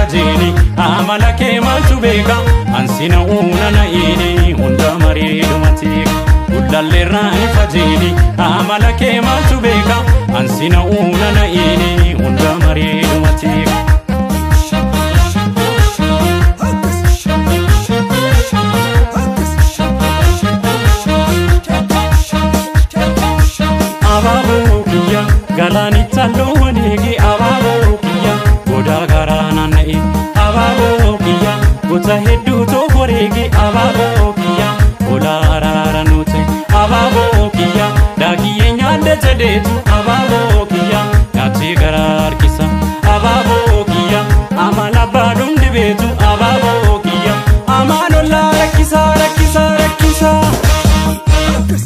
fajeeni amala kee maaltu beeka ansina uuna na'iini hunda mareedumati gullalleerraa ni fajeeni amala kee maaltu beeka ansina uuna na'iini hunda mareedumati. Abaaboo kiyya galaanicha loowwan eegi abaaboo kiyya godaa garaa naanna'e abaaboo kiyya gosa hedduu tokko eegi abaaboo kiyya olaa araara nuute abaaboo kiyya daakiyyee nyaadde jedheetu abaaboo kiyya nyaatee garaa harkisa abaaboo kiyya amala baadhuun dibeetu abaaboo kiyya amaan ollaa rakkisa rakkisa rakkisa.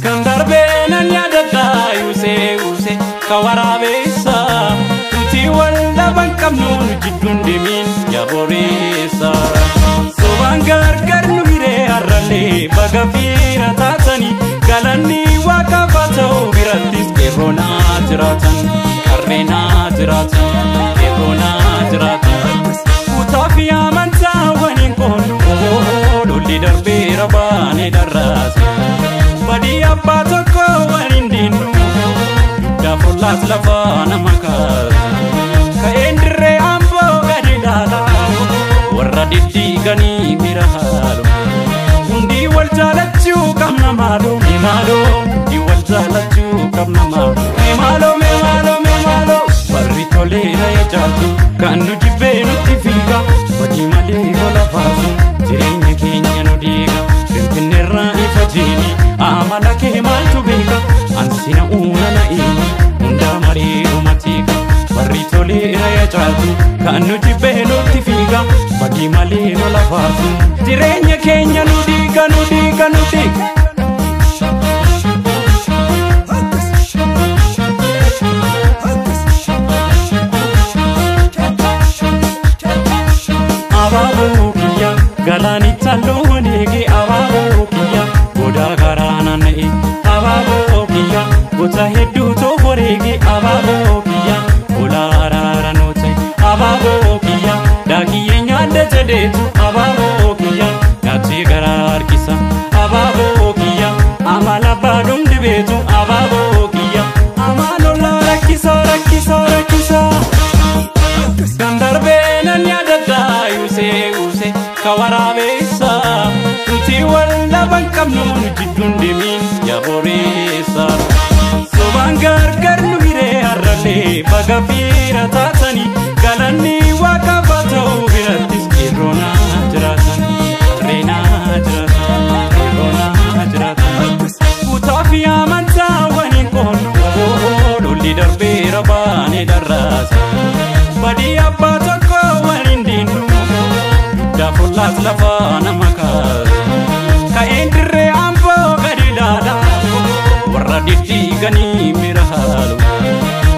Kan darbee nan yaadadha yuusee uusee ka waraabeessa nuti wal dhaban qabnu nu jidduun deemiin yaa boreessa. Sobaan gargar nu hiree har'allee baga fiira taatanii galanni waaqaaf haa ta'u birattis qeerroonaa jiraatan qarreenaa jiraatan qeerroonaa jiraatan. Kutaa fi amantaa waliin qoonnu lolli darbeera baanee dharraase. Badii abbaa tokko waliin diinnu dugda follaas lafaa nama kaasa. Ka'een dirree amboo gadi ilaala warra diddiiganii bira haalu. Hundi wal jaalachuu qabna maaloo mee maaloo hundi wal jaalachuu qabna maaloo mee maaloo mee maaloo mee maaloo. Warri toleera yaa jaaltu kan nu jibbee nutti fiiga badii malee gola baasu jireenya keenya nu diiga. Finfinneerraa ifa jeeni amala kee maaltu beeka ansina uuna na'iini hunda mareeduma tiika warri toleera yaa jaaltu kan nu jibbee nutti fiiga badii malee lola baasu jireenya keenya nu diiga nu diiga nu diiga. Abaaboo kiyya galaanicha loowwan eegi abaaboo kiyya godaa garaa naanna'e abaaboo kiyya gosa hedduu tokko eegi abaaboo kiyya olaa araara nuute abaaboo kiyya daakiyyee nyaadde jedheetu abaaboo kiyya nyaatee garaa harkisa abaaboo kiyya amala baadhuun dibeetu abaaboo kiyya amaan ollaa rakkisa rakkisa rakkisa. Kan darbee nan yaadadha yuusee uusee ka waraabeessa nuti wal dhaban qabnu nu jidduun deemiin yaa boreessa. Sobaan gargar nu hiree har'allee baga fiira taatanii galanni waaqaaf haa ta'u birattis qeerroonaa jiraatan qarreenaa jiraatan qeerroonaa jiraatan. Kutaa fi amantaa waliin qoonnu lolli darbeera baanee dharraase. Badii abbaa tokko waliin diinnu dugda follaas lafaa nama kaasa. Ka'een dirree amboo gadi ilaala warra diddiiganii mira haalu.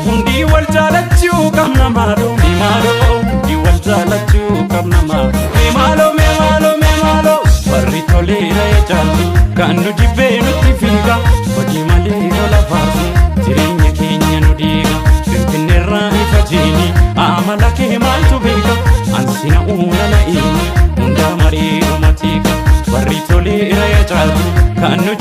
Hundi wal jaalachuu qabna maaloo mee maaloo hundi wal jaalachuu qabna maaloo mee maaloo mee maaloo mee maaloo. Warri toleera yaa jaaltu kan nu jibbee nutti fiiga badii malee lola baasu jireenya keenya nu diiga. Finfinneerraa ifa jeeni amala kee maaltu beeka ansina uuna na'iini hunda mareeduma tiika warri toleera yaa jaaltu kan nu